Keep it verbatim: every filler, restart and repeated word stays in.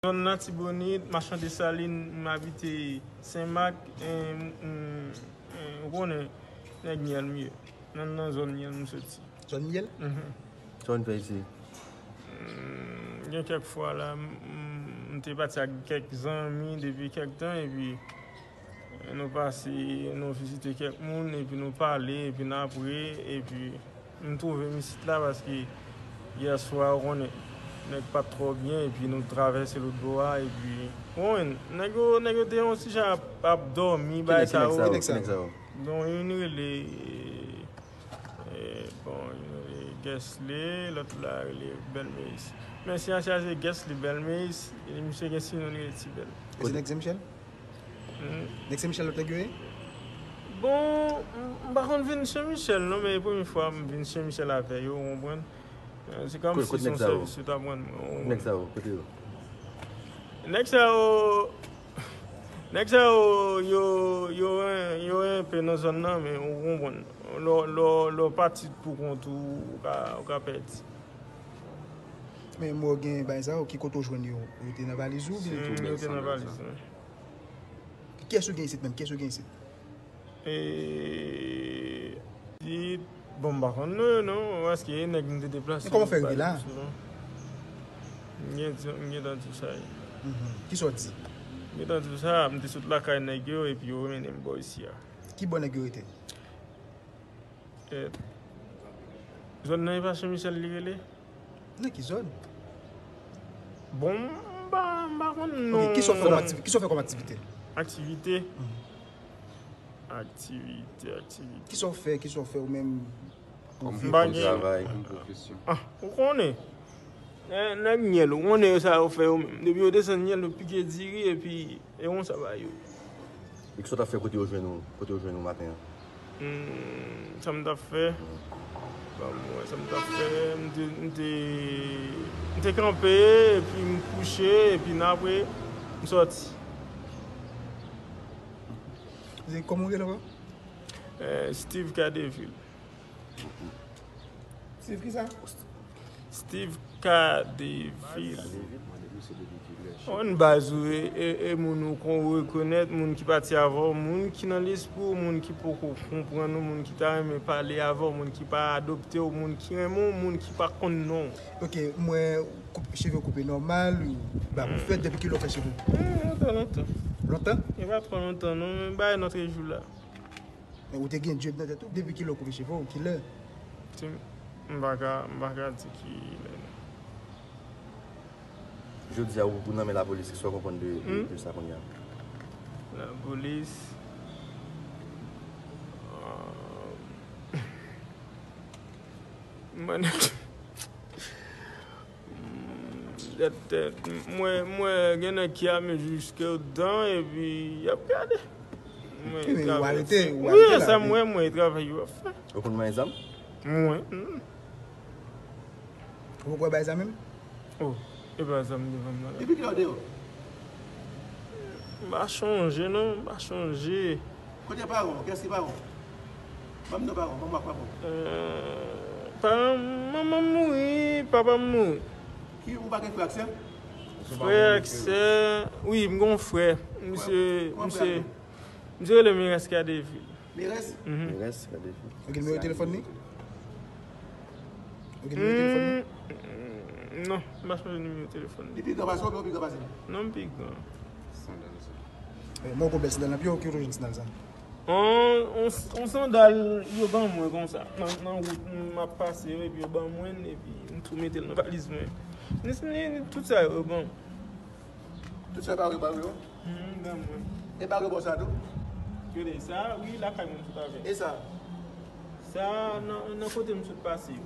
Zòn Latibonit, Machan Desalin, m abite Senmak, e, m, m, e, ou konnen, nèg Nyèl m ye. Nan, nan zòn Nyèl m soti. Zòn Nyèl? Mhm. Sa w vin fè isit? Mm, gen kèk fwa la, m, m, m te pati ak kèk zanmi depi kèk tan, epi nou pase, nou vizite kèk moun, epi nou pale, epi n apre, epi m twouve m isit la paske yè swa, ou konnen, nèg pa t twò byen, epi nou travèse lòt bò a, epi, ou konnen, nèg yo, nèg yo te yon ti jan ap, ap dòmi, bagay sa yo. Ki nèg sa yo? Ki nèg sa yo? Bon, youn rele, e, bon, youn rele Guesly, lòt la rele Bèl Meyis. Men si an chaje Guesly, Bèl Meyis, e misye gen sinon li rele Ti Bèl. E se nèg Sen Michel? Hmm. Nèg Sen Michel lòt nèg yo ye? Bon, m, m pa konn vin Sen Michel non, men e premye fwa m vin Sen Michel avè yo, ou konprann? E, se kòmsi se yon sèvis yo t ap rann mwen, ou konprann? Nèg sa yo, kote yo? Nèg sa yo, nèg sa yo, yo, yo, yo enpe nan zòn nan, men ou konprann. Lè w, lè w, lè w pati pou kont ou, ou ka, ou ka pèdi. Men mwen gen bagay sa yo, ki kote w jwenn yo? Yo te nan valiz ou, oubyen? Hmm, yo te nan valiz mwen. Kiyès ou gen isit menm? Kiyès ou gen isit? E, di, bon, m pa konn non, non, paske e nèg m te deplase. Men kòman w fè rive la? M gen, m gen tan di w sa, wi. Mhm. Kisa w di? M gen tan di w sa, m te sot lakay nèg yo, epi yo mennen m bò isi a. Ki bò nèg yo rete? E, zòn nan e pa Sen Michel li rele? Nan ki zòn? Bon, m pa, m pa konn non. Ok, kisa w fè kòm aktivi-, kisa w fè kòm aktivite? Aktivite? Mhm. Aktivite, aktivite. Kisa w fè, kisa w fè ou menm? Kòm, kòm travay, kòm pwofesyon. Ah, ou konnen. Eh, nèg Nyèl, ou konnen yo sa yo fè yo menm. Depi yo desann Nyèl, yo pike diri, epi e konsa bagay yo. E kisa w t ap fè kote yo jwenn ou, kote yo jwenn ou maten an? Hmm, sa m t ap fè? Ban m wè sa m t ap fè. M te, m te, m te kanpe, epi m kouche, epi n apre, m sòti. Se kòman w rele ankò? Eh, Steve Cadeville. Steve kisa? Steve Cadeville. Yon baz ou e, e, e moun ou kon rekonèt, moun ki pati avè w, moun ki nan lespri w, moun ki poko konprann ou, moun ki ta renmen pale avè w, moun ki pa adopte w, moun ki renmen w, moun ki pa konn non w. Ok, m wè koup-, cheve w koupe nòmal, ou ba pou fèt, depi kilè w fè cheve w? Hmm, lontan, lontan. Lontan? E pa twò lontan non, men bay nòt jou la. Men ou te gen dread nan tèt ou? Depi kilè w koupe cheve w? Kilè? Ti, m pa ka, m pa ka di kilè non. Jodi a, ou, ou nan men lapolis, kisa w konprann de, de, de sa kounye a? Lapolis. Ah, mwen, mwen, mwen gen nèg ki ame jiske dan, epi y ap gade. Mwen travay. Wi, sa mwen, mwen travay yo ap fè. Ou konn manyen zam? Mwen. Ou poko bay zam menm? Oh, e pa zam devan m nan la. Depi kilè w deyò? M pa chonje non, m pa chonje. Kote paran w? Kiyès ki paran w? Ban m non paran w, ban m ak paran w. Euh, paran m, manman m mouri, papa m mouri. Ki, ou pa gen frè ak sè? Frè ak sè, wi, m gen yon frè. Misye, misye, misye rele Merens Kadevil. Merens? Mhm. Merens Kadevil. Ou gen nimewo telefòn li? Ou gen nimewo telefòn li? Hmm, non, m pa sonje nimewo telefòn li. Li pi gran pase w oubyen w pi gran pase li? Non, m pi gran. Sandal sa. Eh, mwen ou bèl sandal nan pye w, ki w jwenn sandal sa? On, on, on sandal yo ban mwen konsa. Nan, nan wout, m ap pase yo, epi yo ban mwen, epi m tou mete l nan valiz mwen. Ni, ni, ni tout sa yo ban m. Tout sa pa yo ba yo? Hmm, ban mwen. E ba yo bò sa tou? Gade sa, wi, lakay mwen tout avè. E sa? Sa, nan, nan kote m sot pase yo.